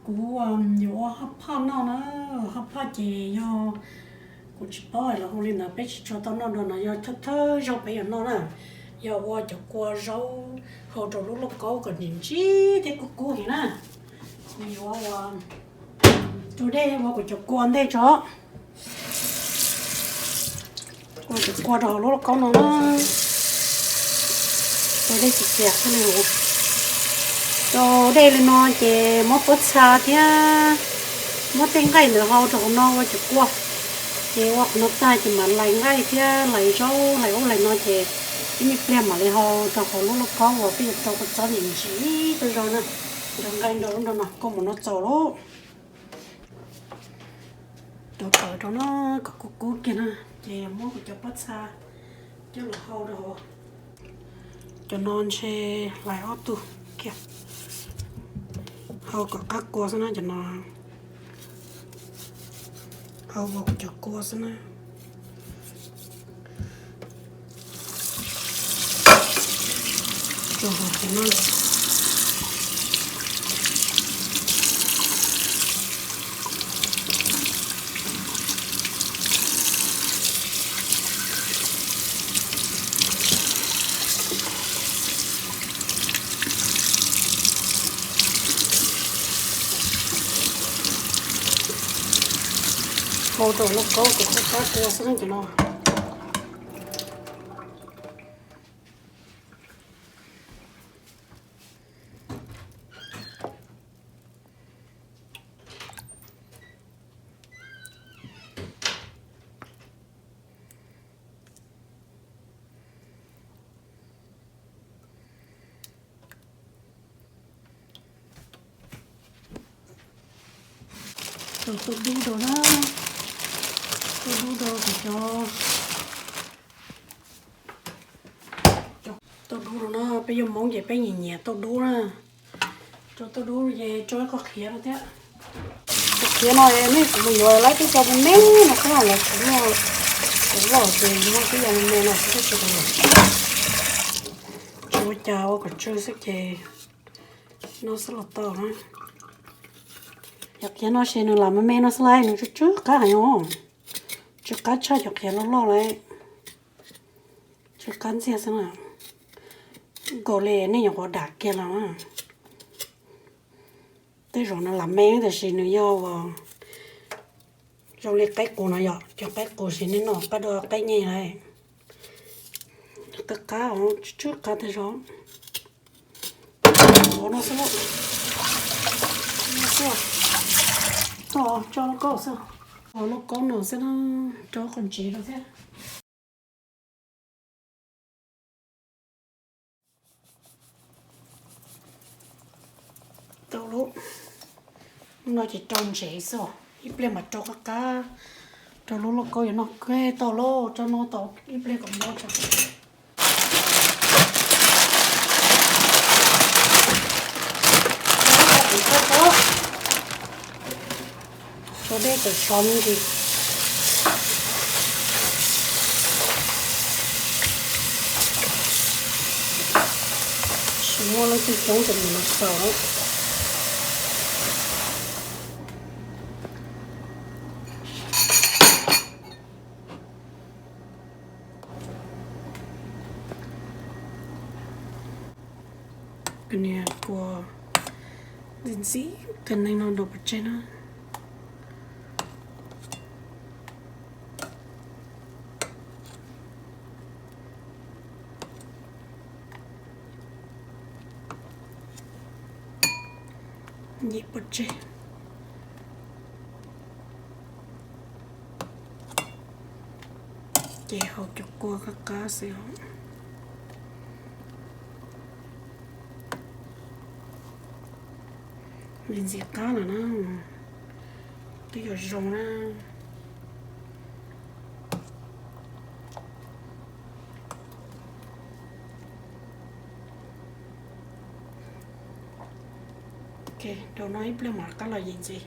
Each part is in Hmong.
Kuv yuav ua hot pot noj na, hot pot ces yog kuv tsis paub lawv hu li ntawd, peb tsis tshua tau noj dua no, yog thawj thawj zaug peb yuav noj na. Yog ua cov kua zaub hau rau lub lauj kaub kom nim ntsib thiab kub kub heev na. Kuv yuav ua rau dej ua kuv cov kua ntej tso. Ua cov kua rau hauv lub lauj kaub no na. Rau dej txias txias thiaj li huv. Rau dej li no ces muab pob txha thiab muab tej nqaij ntawd hau rau hauv no ua cov kua. Ces ua qhov no tag ces mam lais nqaij thiab lais zaub lais ub lais no ces ib me pliag mam li hau rau hauv lub lauj kaub uas peb yuav rau kua txob nim ntsis tej zaug na. Nrog nqaij nrog ub nrog no kua mus no txaus lauj. Rau tawm rau no kom kub kub kiag na, ces muab kuv cov pob txha coj los hau rau hauv. Cov no ntshe hlais ob tug kiag, hau kom qab kua xwb na cov no. Hau ua kuv cov kua xwb na. Rau hauv no. Hau rau lauj kaub kom qab qab kua xwb na cov no. Rau tauj dub rau na, tauj dub rau kuv cov, tauj dub rau na, peb yog Hmoob ces peb nyiam nyiam tauj dub na. Rau tauj dub ces rau ib qho qhiav no thiab. Qhov qhiav no nej kuv mus yuav lawm twb tau me me no thiab, lawv tsis muaj, kuv loj ces muaj twb yog me me no xwb, tsis tau lawm. Tsis ua cas, ua kom tsw xwb ces no xwb los tau na. Cov qhiav no ces nws lam me me no xwb lauj, nws tsw tsw qab heev os. Tsw qab tshaj cov qhiav loj loj lauj. Tsw qab ntxiag xwb na. Nkaus li nej nyuam qhuav dam kiag los na. Tej zaum no lam me tiam sis nws yog uas zoo li qaib qus no yom, cov qaib qus ces nej noj qab dua qaib nyeg lauj. Qab qab os, tsw tsw qab tej zaum. Ua no xwb lauj. Tso lauj kaub xwb. Ua lauj kaub no xwb na, rau qhov ntsev rau thiab. Tau lub no ces rau ntsev xwb, ib pliag mam rau qab qab rau lub lauj kaub yuav noj kawg tau lauj, rau no tau ib pliag kom mob tso. Tso dej tawm sov me ntsis. Tsis muaj leej twg coob ces mus los xaus. Kuv niam kua ntxim ntxim tus neeg no nrog pov tseg na. Ntim pov tseg. Ces hau cov kua qab qab xwb os. Ntxim ntxim qab lawm na, twb yuav zoo na. Ok, rau no ib pliag mam rov qab los yim ntxiv.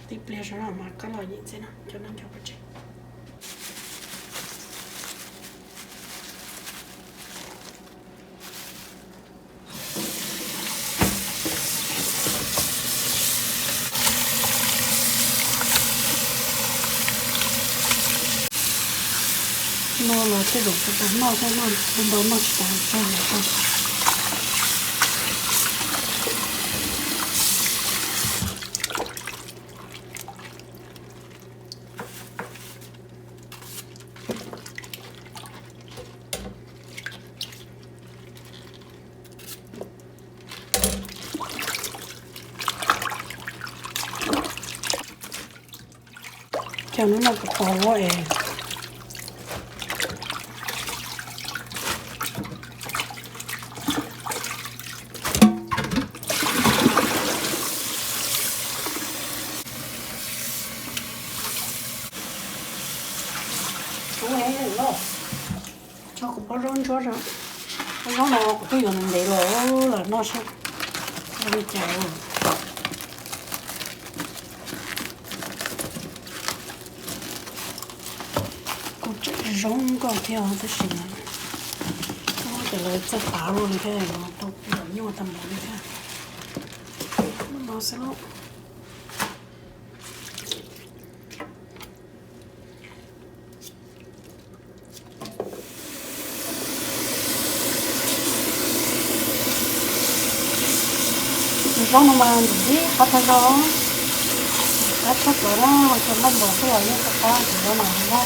Tib Pliag saum no mas koj los yeem ntxiv no cov no cov pov tseg. Noj los tej zaum tsis tas noj thiab, noj ntau noj tsis tas tseg lawm. Cov no noj puas tau es. Tso kuv pob zaub ntsuab, pob zaub no kuv twb yuav ntev los lawm no saib zoo li cas. Kuv tseem zoo nkauj thiab tab sis mas, ces lawv txawj pav luaj li thiab, tau nyuaj tag npaum li thiab. No xwb lauj. Tus zaub no mas ntxim qab tag zog, qab tshaj plaws na, ua cov npaj npaum xwb los yeej tau qab tus zaub no na.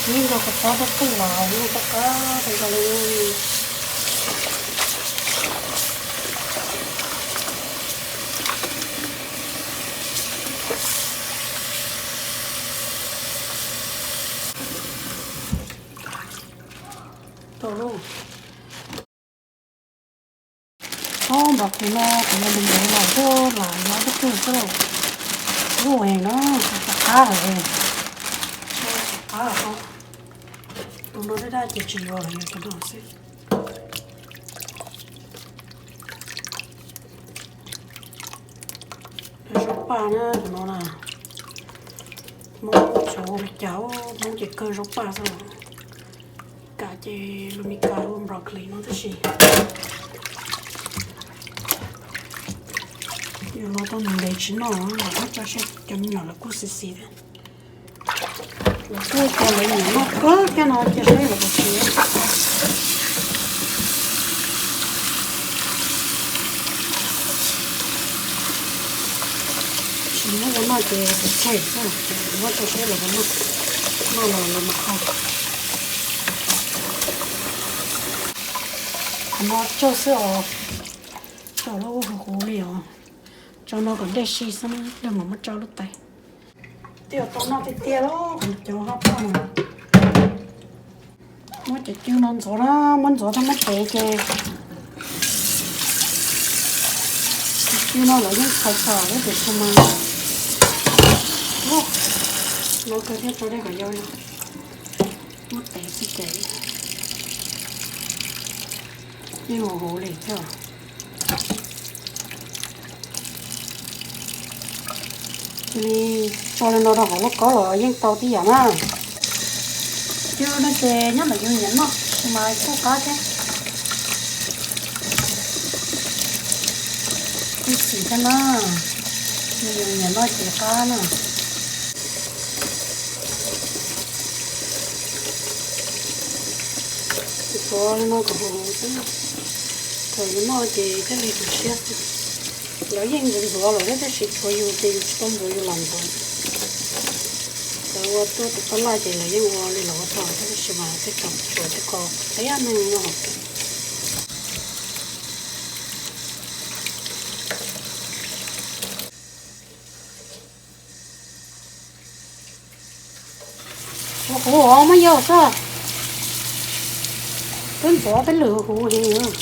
Yeej nrog kua txob tib qij los yeej tau qab tag zog li. Tau lauj. Ob npam kis no kuv yuav mus ntev los tuaj lam yuav ob peb tug xwb lauj. Ub, heev na, qab lawm, qab lawm. Tus no daj daj ces tsis yuav lawm, yuav cov no xwb. Zaub paj na, tus no na, Hmoob tsis ua li cas, Hmoob ces kawg zaub paj xwb. Kam ces lus Meskas hu broccoli no tab sis yuav los tau ntev tsis noj, lam muab tso seb cov me nyuam lawv kuj xis xis thiab. Lawv kuj cia lawv nyiam noj kawg kiag no cia seb lawv puas siab. Tsis muab ua noj ces pub tseg xwb, muab rau seb lawv puas noj, noj los lawv mam qhau. Qhov no tsawg xwb os, tsawg lub huv huv li os. Tso no kom dej si xwb, dej mam muab tso lub tais. Twb yuav tau noj tiag tiag lauj, cov hab paj no. Muab cov cw no ntxuav na, muab ntxuav thiab muab tev ces cov cw no lawv yeej txhais txhais lub tiam sis mas no kawg thiab tso dej kom yau no. Muab tev xwb ces yeej huv huv li thiab. Cia li tso li no rau hauv lub kaub los yeej tau tib yam na. Cw no ces nyob ntawm yus nyiam noj mas kuj qab thiab. Ib txhis thiab na, yus nyiam noj ces qab na. Tsuav li no kom huv huv xwb, thaum yus noj ces thiaj li tu siab xwb. Lawv yeej ntxuav ntxuav lawm thiab tab sis tshuav yus ces yus tsis tau ntxuav yus los ntxuav. Lawv ua tuaj tus paj laj ces lawv yeej ua li lawv ua tau thiab tab sis mas tej tsoom tsuav tej ko qias neeg no. Huv huv os, muab yau xwb. Peb ntxuav peb lwm huv heev.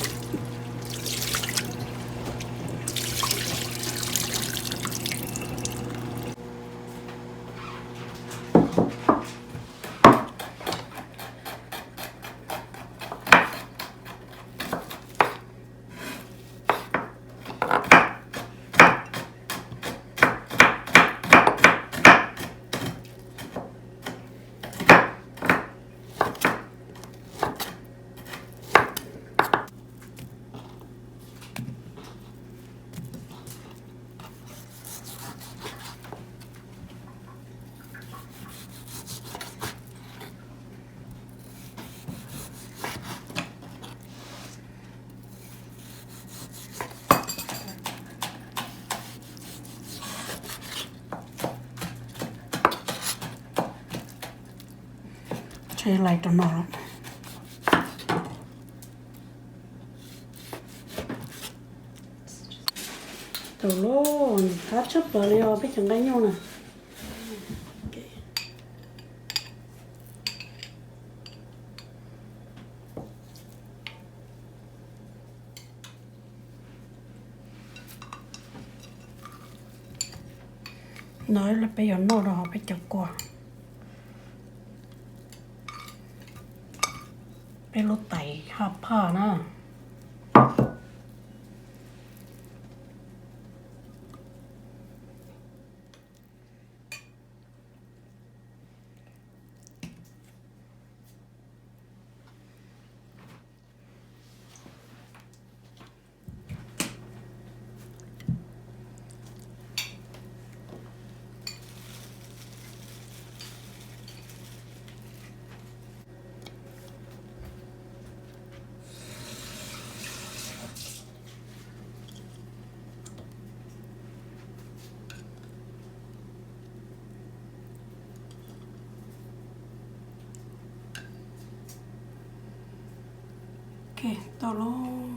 Lais rau no lawm. Tau lauj, qab tshaj plaws li os peb cov nqaij nyuj na. No peb yuav noj rau hauv peb cov kua, peb lub tais haj phaj na. Tau lauj.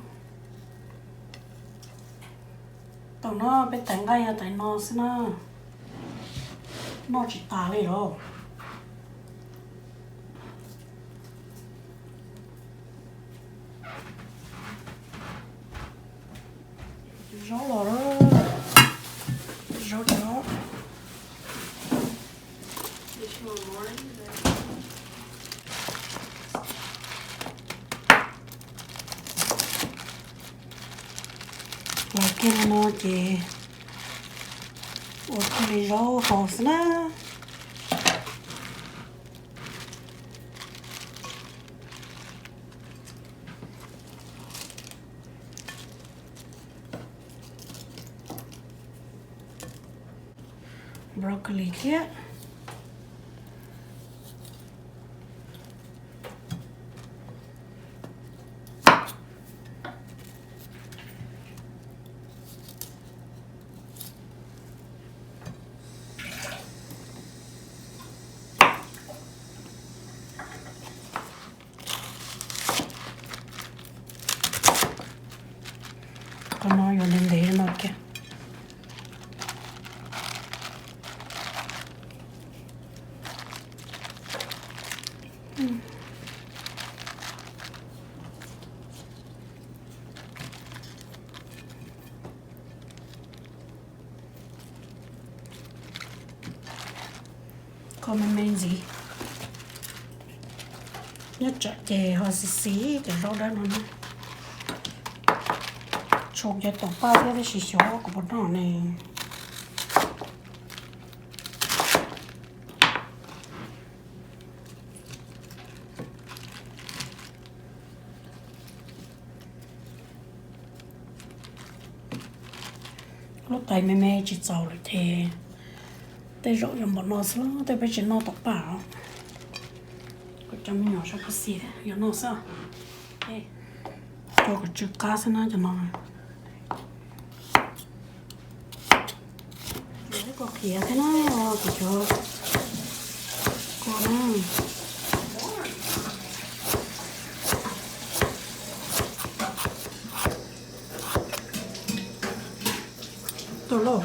Tam no peb tais nqaij yog tais no xwb na, noj tsis tas li lauj. Zaub los, zaub cov. Los kiag no ces ua kiag li zaub hau xwb na. Broccoli thiab. Qhov no yuav ntev ntev no kiag. Kho me me ntxiv, nyob tsam ces ho xis xis cov zaub dawb no na. Tshuav cov taum paj thiab tab sis xyov kuv puas noj ne. Lub tais me me tsis txaus lawm ces tej zaum yuav npaum no xwb los tej peb tsis noj taum paj os. Kuv cov me nyuam sab puv xis yuav noj xwb. Cov kuv tsw qab xwb na cov no. Kuv qhiav thiab na, kuv cov kua na. Tau lauj.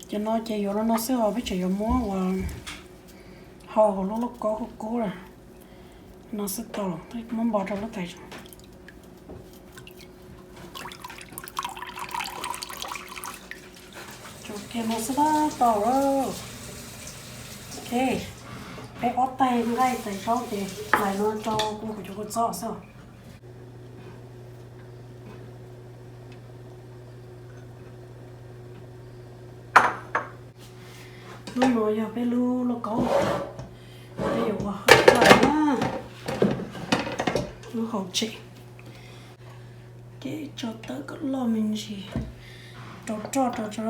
Cov no ces yuav los no xwb os, peb tseem yuav muab ua hau hauv lub lauj kaub kub kub na. No xwb tau, muab npo rau lub tais. Tso kiag no xwb tab tau lauj. Ok, peb ob tais nqaij tais zaub ces hlais no rau kuv cov kua txob xwb. Lub no yog peb lub lauj kaub, peb yuav ua hauv na, lub hauv tshem. Ces tso tawm kom loj me ntsis, rau roj rau tso.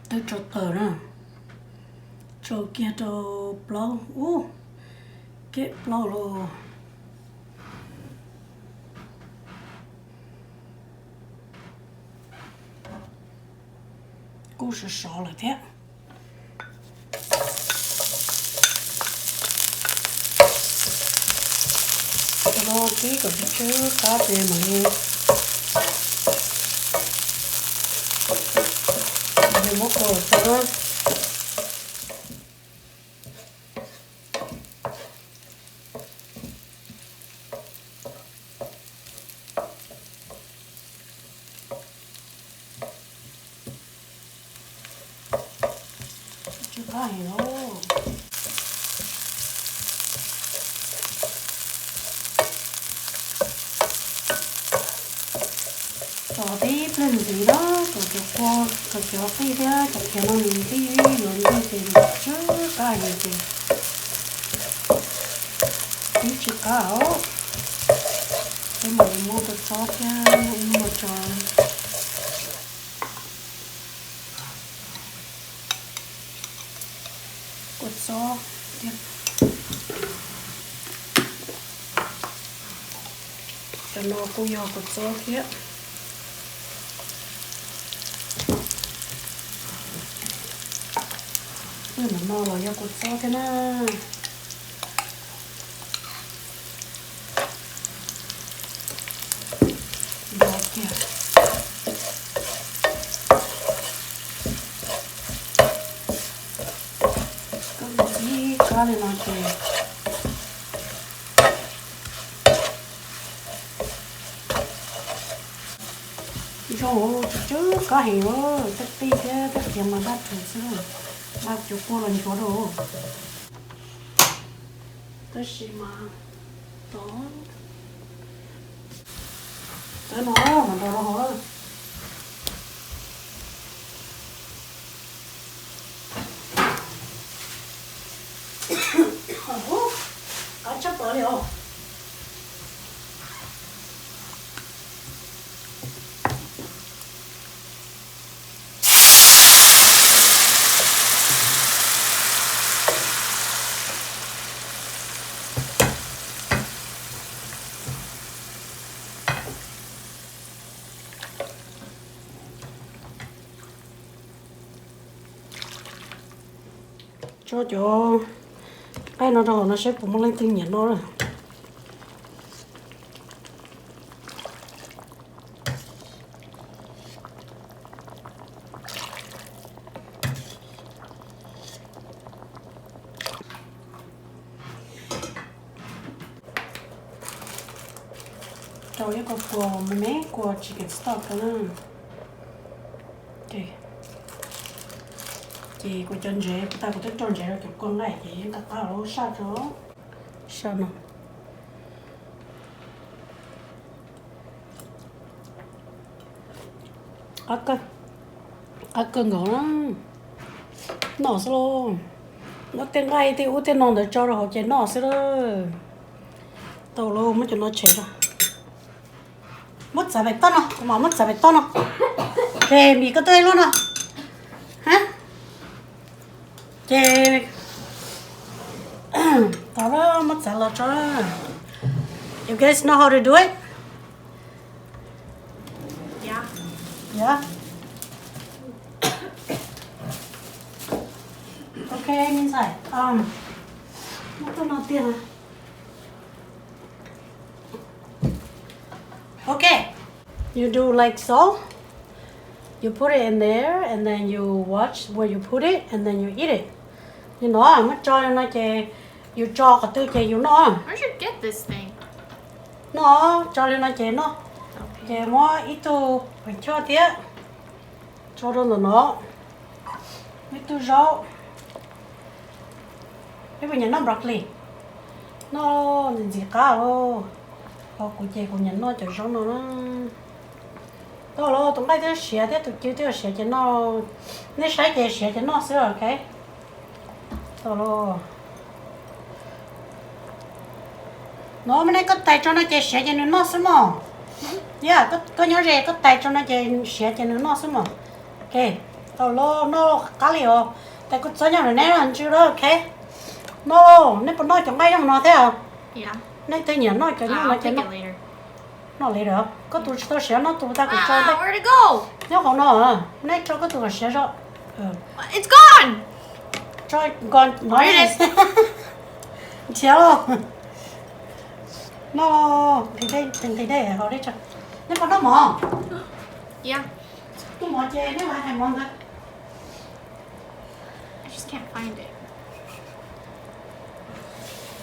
Twb tso tawm na, tso kiag rau plaub, ub, keb plaub los. Kuj sov sov lawm thiab. Ua no tib kom tsw tsw qab ces mam li, mam li muab kua los tso na. Tsw qab heev os. Tos tib pliag ntxiv na, kom cov kua, kom cov qij thiab cov khiav no nws qij yuav ntej ces tsw qab heev ces tib tsw qab os. Peb mam li muab kua txob thiab ib muag tso. Kua txob thiab. Cov no kuj yog kua txob thiab. Nws no los yog kua txob thiab na. Ntau kiag. Koj ntxhib qab li no ces zoo, tsw tsw qab heev, tej qij thiab tej khiav mas daj rhuv xwb, dab cov kua los ntxuav rau. Tab sis mas tod, tod no mas nrog rau hauv. Qab tshaj plaws li os. Tso cov nqaij no rau hauv no saib puas muaj leej twg nyiam noj na. Rau ib qho kua me me, kua chicken stock na. Ces kuv cov ntsev, kuv tas kuv twb rau ntsev rau cov kua nqaij ces yeej qab qab lub saj tso, saj no. Qab kawg, qab kawg nkaus na. Noj xwb lauj. Muab tej nqaij tej ub tej no ntawd tso rau hauv ces noj xwb lauj. Tau lauj, muab cov no tshem rau. Muab txav pem toj no, kuv mam muab txav pem toj no. Ces mis koj tuaj ib lub no. Ha? Ces tau lawm, muab txav los tso. You guys know how to do it? Yeah. Yeah. Okay, Min Sai. Um, muab koj no tiag. Okay. You do like so. You put it in there and then you watch where you put it and then you eat it. Li no, muab tso li no ces yus tso qhov twg ces yus noj. Where'd you get this thing? Noj, tso li no ces noj. Ces muab ib tug pem choj thiab tso rau ntawm no. Ib tug zaub. Peb puas nyiam noj broccoli? Noj ntxim ntxim qab os. Ho kuv ces kuv nyiam noj cov zaub no na. Tau los, tus nqaij twb siav thiab tus cw twb siav ces noj, nej saib ces siav ces noj xwb, ok. Tau los. No, muab nej koj tais tso no ces siav ces nws noj xwb mog. Yog koj nyob ze koj tais tso no ces siav ces nws noj xwb mog. Ok, tau los, noj qab li os. Tais kuv txob nyob ntawm neb ntsw lawm, ok. Noj, nej puas noj cov nqaij zoo no thiab? Nej twb nyiam noj cov nyob no ces noj. Noj li lawm, koj tus tsis tau siav noj tus tag kuv tso nyob hauv no. Nej tso koj tus kom siav zog. It's gone. Tso nkaus no. Here it is. Nrhiav los. No, nqhis dej, nqhis dej hauv dej tso. Neb puas noj mov? Yeah. Noj mov ces neb ua hais mov ntawd. I just can't find it.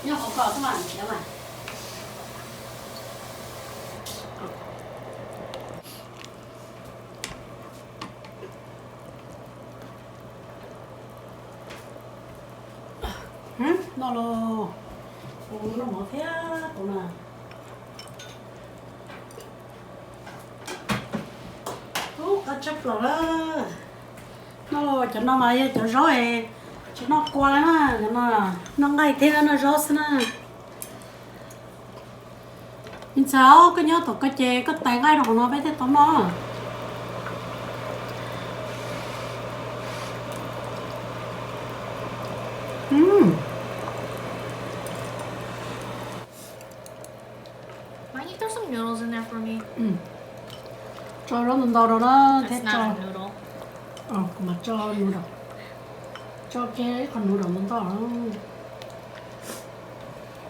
Nyob hauv ko xwb mas nrhiav mas. Noj los, kuv noj mov thiab kuv na. Ub, qab tshaj plaws lawm. Noj los, cov no mas yog cov zaub es tsis noj kua li na, cov no noj nqaij thiab noj zaub xwb na. Me ntxhais, koj nyob tom koj ces koj tais nqaij rau hauv no peb thiaj tau noj. Why don't you throw some noodles in there for me? Tso zaub ntau ntau rau na thiab. That's not a noodle. Kuv mas tso noodles, tso kiag ib qho noodles ntau ntau.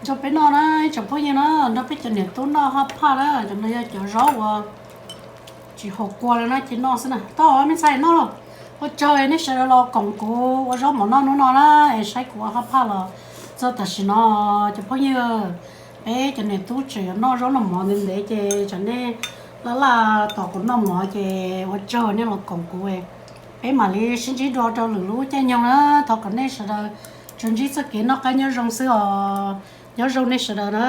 Nrog peb noj na ib tsoom phooj ywg na, nrog peb cov niam tub noj hot pot na, cov no yog cov zaub uas tsis haum kua li na ces noj xwb na. Tau, me ntxhais noj los. Ua tsaug nej sawv daws los koom kuv ua zaub mov noj hnub no na, es saib kuv ua hot pot los txog tam sim no. Cov phooj ywg, peb cov niam tub tseem yuav noj zaub noj mov ntev ntev ces tsam nej laj laj tos kuv noj mov ces ua tsaug nej los koom kuv. Peb mam li sib ntsib dua rau lwm lub caij nyoog na, thov kom nej sawv daws tsuas ntsib txoj kev noj qab nyob zoo xwb os. Nyob zoo nej sawv daws na.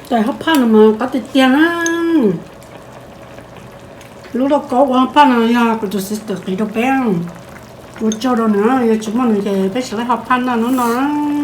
Tais hot pot no mas qab tiag tiag na. Lub lauj kaub ua hot pot no yog kuv tus sister qiv rau peb. Ua tsaug rau nws, yog tsis muaj nws ces peb tsis tau hot pot noj hnub no na.